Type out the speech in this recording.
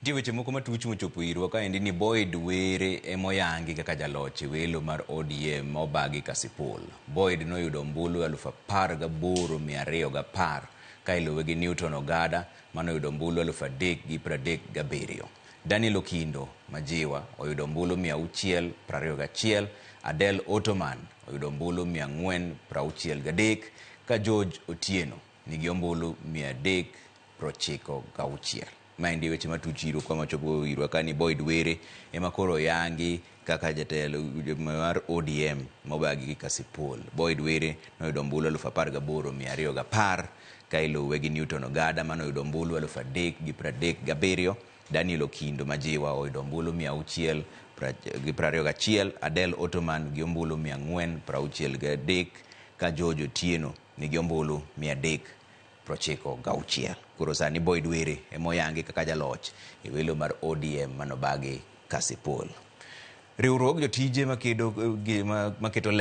Nitie weche moko matuch mochopo irwa kaendi ni Boyd Were emoyangi kaka jaloch e welo mar ODM mobagi Kasipul. Boyd noyudo ombulu 18,210 ka iluwe gi Newton Ogada manoyudo ombulu 3,037. Daniel Okindo Majiwa oyudo ombulu 621, Adel Ottoman oyudo ombulu 463 ka George Otieno nigi ombulu 396. Maendi weche matuch irwa kwa machopo irwa ka ni Boyd Were ema koro oyangi kaka jatelo mar ODM mobagi gi Kasipul. Boyd Were noyudo ombulu 18,210 ka iluwe gi Newton Ogada manoyudo ombulu 3,037. Daniel Okindo Majiwa oyudo ombulu 621, Adel Ottoman gi ombulu 463 ka George Otieno nigi ombulu 396. Koro sani Boyd Were ema oyangi kaka jaloch e welo mar ODM manobagi Kasipul. Riwruog jotije makedo maketo